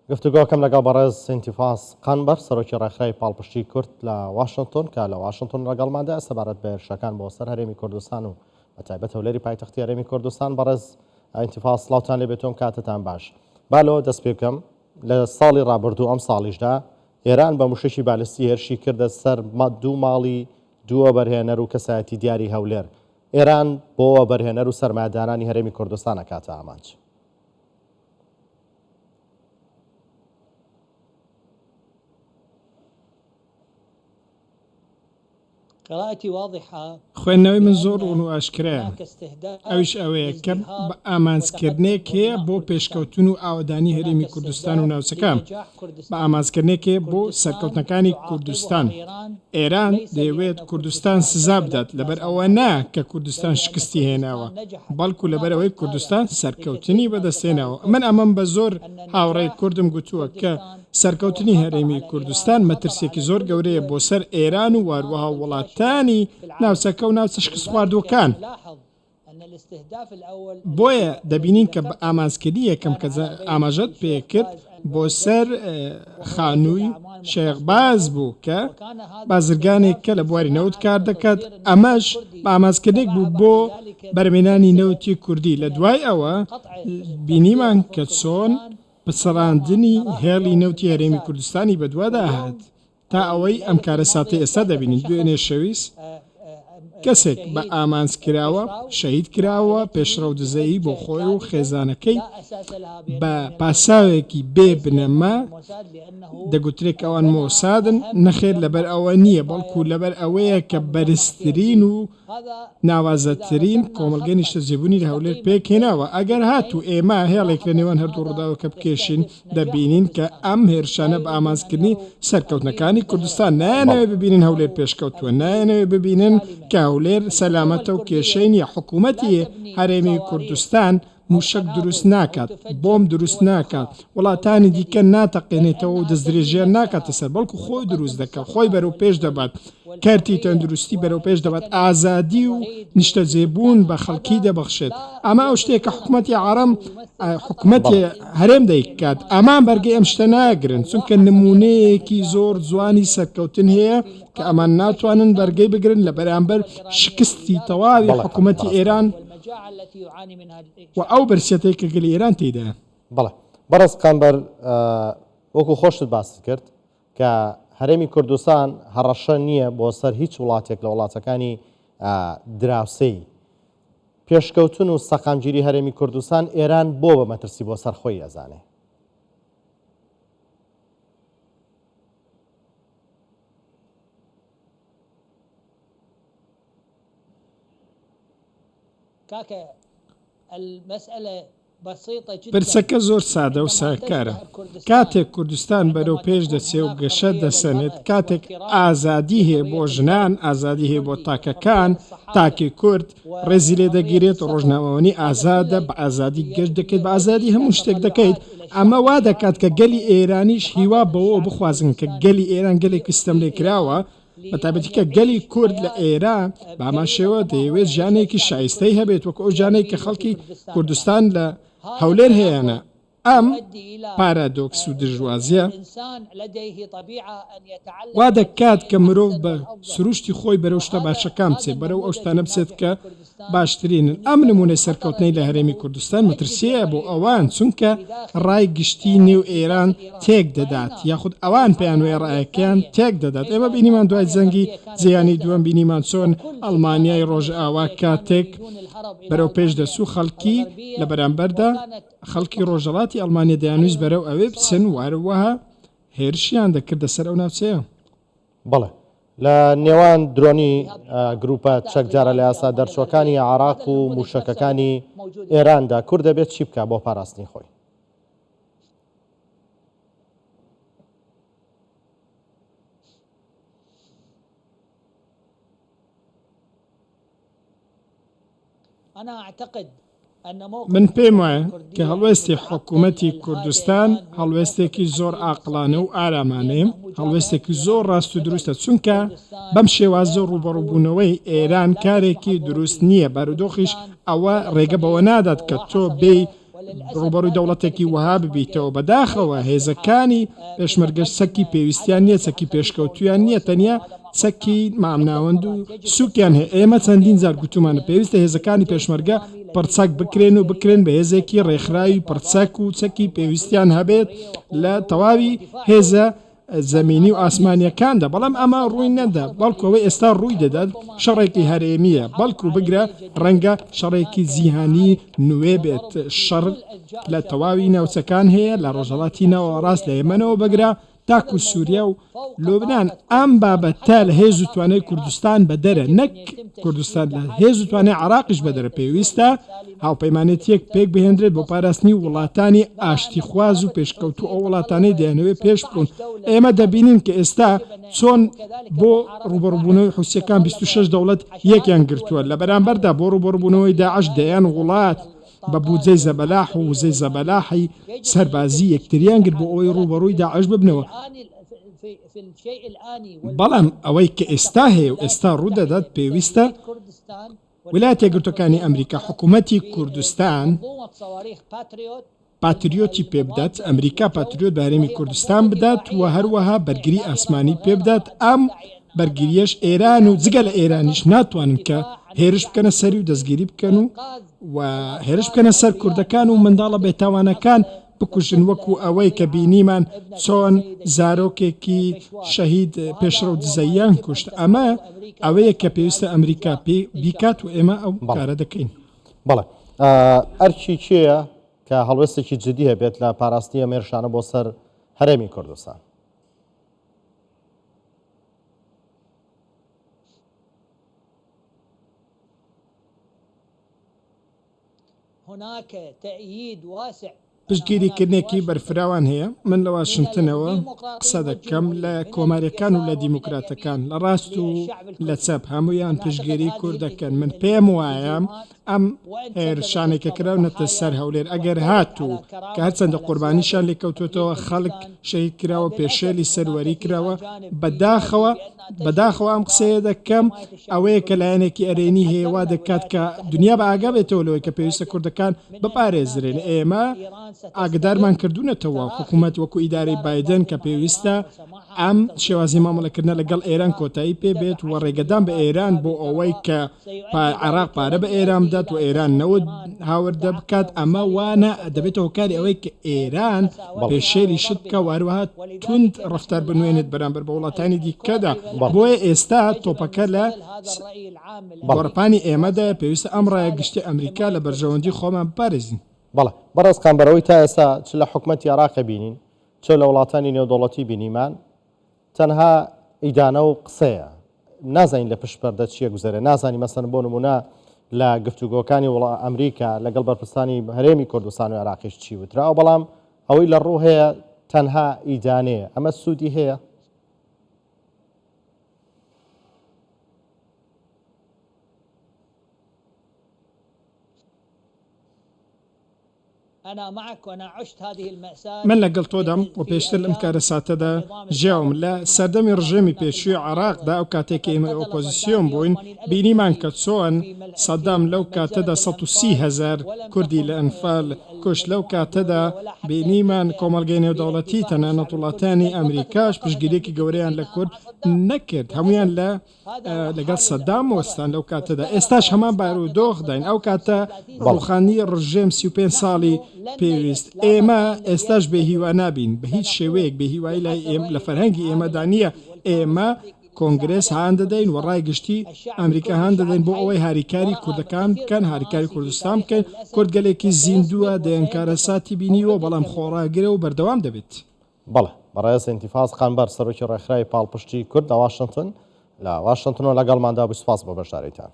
گفتوگۆکەم لەگەڵ بەڕێز سینتیفاس قەنبەر، سەرۆکی ڕێکخراوی پاڵپشتی کورد لە واشنتۆن کە لە واشنتۆن لەگەڵماندایە سەبارەت بە هێرشەکان بۆ سەر هەرێمی کوردستان و بە تایبەت هەولێری پایتەختی هەرێمی کوردستان. بەڕێز ئینتیفاس سڵاوتان لێ بێت و ئەم کاتەتان باش. با لەوە دەست پێ بکەم لە ساڵی ڕابردوو ئەم ساڵیشدا ئێران بە موشەکی بالستی هێرشی کردە سەر دوو ماڵی دوو وەبەرهێنەر و کەسایەتی دیاری هەولێر. ئێران بۆ وەبەرهێنەر و سەرمایەدارانی هەرێمی کوردستان ئەکاتە ئامانج. خوێندنەوەی من زۆر ڕوون و ئاشکرایە، ئەویش ئەوەیە کە بە ئامانجکردنێک هەیە بۆ پێشکەوتن و ئاوەدانی هەرێمی کوردستان و ناوچەکە، بە ئامانجکردنێک هەیە بۆ سەرکەوتنەکانی کوردستان. ئێران دەیەوێت کوردستان سزا بدات، لەبەر ئەوە نا کە کوردستان شکستی هێناوە، بەڵکو لەبەرئەوەی کوردستان سەرکەوتنی بەدەستهێناوە. من ئەمەم بە زۆر هاوڕێی کوردم گوتووە کە سەرکەوتنی هەرێمی کوردستان مەترسییەکی زۆر گەورەیە بۆ سەر ئێران و هەروەها وڵاتانی ناوچەکە و ناوچە شکستخواردووەکان. بۆیە دەبینین کە بە ئامانجکردنی یەکەم کە ئاماژەت پێکرد بۆ سەر خانووی شێخ باز بوو کە بازرگانێک کە لە بواری نەوت کار دەکات ئەمەش بە ئامانجکردنێک بوو بۆ بەرهەمهێنانی نەوتی کوردی لە دوای ئەوە بینیمان کە چۆن پچڕاندنی هێڵی نەوتی هەرێمی کوردستانی بەدوادا هات تا ئەوەی ئەم کارەساتەی ئێستا دەبینین، دوێنێ شەویش کەسێک بە ئامانج کراوە، شەهید کراوە، پێشڕەو دزەیی بۆ خۆی و خێزانەکەی بە پاساوێکی بێ بنەما دەگوترێ کە ئەوان مۆسادن، نەخێر لەبەر ئەوە نییە، بەڵکو لەبەر ئەوەیە کە بەرزترین و ناوازەترین کۆمەڵگەی نیشتەجێبوونی لە هەولێر پێکهێناوە. ئەگەر هاتوو ئێمە هێڵێک لە نێوان هەردوو ڕووداوەکە بکێشین، دەبینین کە ئەم هێرشانە بە ئامانجکردنی سەرکەوتنەکانی کوردستان، نایانەوێت ببینن هەولێر پێشکەوتووە، نایانەوێت ببینن کە هەولێر سەلامەتە و کێشەی نییە، حکوومەتی هەرێمی کوردستان موشەک دروست ناکات، بۆمب دروست ناکات، وڵاتانی دیکە ناتەقێنێتەوە و دەستدرێژیان ناکاتە سەر، بەڵکو خۆی دروست دەکات، خۆی بەرەو پێش دەبات، کەرتی تەندروستی بەرەو پێش دەبات، ئازادی و نیشتەجێبوون بە خەڵکی دەبەخشێت. ئەمە ئەو شتەیە کە حکومەتی عەرەم، حکومەتی هەرێم دەیکات. ئەمان بەرگەی ئەم شتە ناگرن، چونکە نموونەیەکی زۆر جوانی سەرکەوتن هەیە کە ئەمان ناتوانن بەرگەی بگرن لە بەرامبەر شکستی تەواوی حکومەتی ئێران. و ئەو برسیەتەی کە گەلی ئێران تێیدایە. بەڵێ بەڕێز قەنبەر وەکو خۆشت باست کرد کە هەرێمی کوردستان هەڕەشە نییە بۆ سەر هیچ وڵاتێک لە وڵاتەکانی دراوسێی. پێشکەوتن و سەقامگیری هەرێمی کوردستان ئێران بۆ بە مەترسی بۆ سەر خۆی ئەزانێ؟ پرسەکە زۆر سادە و ساکارە. کاتێک کوردستان بەرەو پێش دەچێ و گەشە دەسەنێت، کاتێک ئازادی هەیە بۆ ژنان، ئازادی هەیە بۆ تاکەکان، تاکی کورد ڕێزی لێ دەگیرێت، ڕۆژنامەوانی ئازادە، بە ئازادی گەشت دەکەیت، بە ئازادی هەموو شتێک دەکەیت، ئەمە وا دەکات کە گەلی ئێرانیش هیوا بەوە بخوازن کە گەلی ئێران گەلێکی ستەملێکراوە، بە تایبەتی کە گەلی کورد لە ئێران بە هەمان شێوە دەیەوێت ژیانێکی شایستەی هەبێت وەکو ئەو ژیانەی کە خەڵکی کوردستان لە هەولێر هەیانە. ئەم پارادۆکس و دژوازیە وا دەکات کە مرۆڤ بە سروشتی خۆی بەرەو شتە باشەکان بچێت، بەرەو ئەو شتانە بچێت کە باشترینن. ئەم نموونەی سەرکەوتنەی لە هەرێمی کوردستان مەترسییە بۆ ئەوان، چونکە ڕای گشتی نێو ئێران تێک دەدات، یاخود ئەوان پێیان وایە ڕایەکەیان تێک دەدات. ئێمە بینیمان دوای جەنگی جیهانی دووەم بینیمان چۆن ئەڵمانیای ڕۆژئاوا کاتێک بەرەو پێش دەچوو خەڵکی لە بەرامبەردا خەڵکی ڕۆژهەڵاتی ئەڵمانیا دەیانویست بەرەو ئەوێ بچن و هەروەها هێرشیان دەکردە سەر ئەو ناوچەیە. بەڵێ. لە نێوان درۆنی گروپە چەکدارە لە یاسا دەرچووەکانی عێراق و مووشەکەکانی ئێراندا، کورد دەبێت چی بکات بۆ پاراستنی خۆی؟ من پێم وایە کە هەڵوێستی حکوومەتی کوردستان هەڵوێستێکی زۆر ئاقڵانە و ئارامانەیە، هەڵوێستێکی زۆر ڕاست و دروستە، چونکە بەم شێوازە ڕووبەڕووبوونەوەی ئێران کارێکی دروست نییە، بارودۆخیش ئەوە ڕێگە بەوە نادات کە تۆ بێی. ڕووبەڕووی دەوڵەتێکی وەها ببیتەوە. بەداخەوە هێزەکانی پێشمەرگەش چەکی پێویستیان نییە، چەکی پێشکەوتوویان نییە، تەنیا چەکی مامناوەند و سووکیان هەیە. ئێمە چەندین جار گوتوومانە پێویستە هێزەکانی پێشمەرگە پڕچەک بکرێن و بکرێن بە هێزێکی ڕێکخراوی پڕچەک و چەکی پێویستیان هەبێت لە تەواوی هێزە زەمینی و ئاسمانییەکاندا، بەڵام ئەمە ڕووی نەدا، بەڵکو ئەوەی ئێستا ڕووی دەدات شەڕێکی هەرێمییە، بەڵکو بگرە ڕەنگە شەڕێکی جیهانی نوێ بێت، شەڕ لە تەواوی ناوچەکان هەیە، لە ڕۆژهەڵاتی ناوەڕاست لە یەمەنەوە بگرە تاکو سوریا و لوبنان، ئەم بابەتە لە هێز و توانای کوردستان بەدەرە، نەک کوردستان لە هێز و توانای عێراقیش بەدەرە، پێویستە هاوپەیمانێتییەک پێکبهێندرێت بۆ پاراستنی وڵاتانی ئاشتیخواز و پێشکەوتوو، ئەو وڵاتانەی دەیانەوێت پێشبکەون. ئێمە دەبینین کە ئێستا چۆن بۆ ڕووبەڕووبوونەوەی حوسییەکان 26 دەوڵەت یەکیان گرتووە، لە بەرامبەردا بۆ ڕووبەڕووبوونەوەی داعش دەیان وڵات بە بودجەی زەبەلاح و وزەی زەبەلاحی سەربازی یەکتریان گرت بۆ ئەوەی ڕووبەڕووی داعش ببنەوە. بەڵام ئەوەی کە ئێستا هەیە و ئێستا ڕوودەدات پێویستە ویلایەتە یەکگرتووەکانی ئەمریکا حکوومەتی کوردستان پاتریۆتی پێ بدات، ئەمریکا پاتریۆت بە هەرێمی کوردستان بدات و هەروەها بەرگری ئاسمانی پێ بدات، ئەم بەرگرییەش ئێران و جگە لە ئێرانیش ناتوانن کە هێرش بکەنە سەری و دەستگیری بکەن و و هێرش بکەنە سەر کوردەکان و منداڵە بێتاوانەکان بکوژن وەکو ئەوەی کە بینیمان چۆن زارۆکێکی شەهید پێشڕەو دزەییان کوشت ئەمە ئەوەیە کە پێویستە ئەمریکا پێی بیکات و ئێمە ئەو کارە دەکەین. بەڵێ ئەرکی کێیە کە هەڵوێستێکی جدی هەبێت لە پاراستنی ئەم هێرشانە بۆ سەر هەرێمی کوردستان؟ پشتگیریکردنێکی بەرفراوان هەیە. من لە واشنتنەوە قسە دەکەم، لە کۆمارییەکان و لە دیموکراتەکان، لە ڕاست و لە چەپ، هەموویان پشتگیری کورد دەکەن. من پێم وایە ئەم هێرشانەی کە کراونەتە سەر هەولێر، ئەگەر هاتوو کە هەرچەندە قوربانیشیان لێکەوتووەتەوە، خەڵک شەهید کراوە، پێشێلی سەروەری کراوە، بەداخەوە بەداخەوە ئەم قسەیە دەکەم، ئەوەیە کە لایەنێکی ئەرێنی هەیە وا دەکات کە دنیا بە ئاگا بێتەوە لەوەی کە پێویستە کوردەکان بپارێزرێن. ئێمە ئاگدارمان کردوونەتەوە حکوومەت وەکو ئیدارەی بایدن کە پێویستە ئەم شێوازی مامەڵەکردنە لەگەڵ ئێران کۆتایی پێ بێت و ڕێگەدان بە ئێران بۆ ئەوەی کە عێراق پارە بە ئێران بدات و ئێران نەوت هاوردە بکات، ئەمە وا نا دەبێتە هۆکاری ئەوەی کە ئێران پێشێلی شت بکا و هەروەها توند ڕەفتار بنوێنێت بەرامبەر بە وڵاتانی دیکەدا. بۆیە ئێستا تۆپەکە لە گۆڕەپانی ئێمەدایە، پێویستە ئەم ڕایە گشتی ئەمریکا لە بەرژەوەندی خۆمان بپارێزین. بەڵێ بەڕێز قەنبەر، ئەوەی تا ئێستا چ لە حکومەتی عێراق بینین، چ لە وڵاتانی نێودەوڵەتی بینیمان، تەنها ئیدانە و قسەیە نازانین لە پشت پەردە چیە گوزەرێ نازانی مەسەن بۆ نمونە لە گفتوگۆکانی وڵا ئەمریکا لەگەڵ بەرپرسانی هەرێمی کوردستان و عێراقیش چی وتراوە بەڵام ئەوەی لە ڕوو هەیە تەنها ئیدانەیە ئەمە سوودی هەیە؟ من لەگەڵ تۆدام و پێشتر لەم کارەساتەدا ژیاوم. لە سەردەمی ڕژێمی پێشووی عێراقدا، ئەو کاتەی کە ئێمە ئۆپۆزسیۆن بووین، بینیمان کە چۆن سەدام لەو کاتەدا 130,000 کوردی لە ئەنفال کوشت. لەو کاتەدا بینیمان کۆمەڵگەی نێودەوڵەتی، تەنانەت وڵاتانی ئەمریکاش پشتگیرییەکی گەورەیان لە کورد نەکرد. هەموویان لە لەگەڵ سەدام وەستان لەو کاتەدا ئێستاش هەمان بارودۆخداین ئەو کاتە ڕوخانی ڕژێم 35 ساڵی پێویست ئێمە ئێستاش بێ هیوا نابین بە هیچ شێوەیەک بێ هیوایی لای ئێم لە فەرهەنگی ئێمەدا نییە ئێمە کۆنگرێس هان دەدەین و ڕای گشتی ئەمریکا هان دەدەین بۆ ئەوەی هاریکاری کوردەکان بکەن هاریکاری کوردستان بکەین کورد گەلێکی زیندووە دەیان کارەساتی بینیوە بەڵام خۆڕاگرە و بەردەوام دەبێت. بەڵێ بەڕێز ئینتیفاز قەنبەر سەرۆکی ڕێکخراوی پاڵپشتی کورد لە واشنتن لە واشنتنەوە لەگەڵماندا بوو سوپاس بۆ بەشداریتان.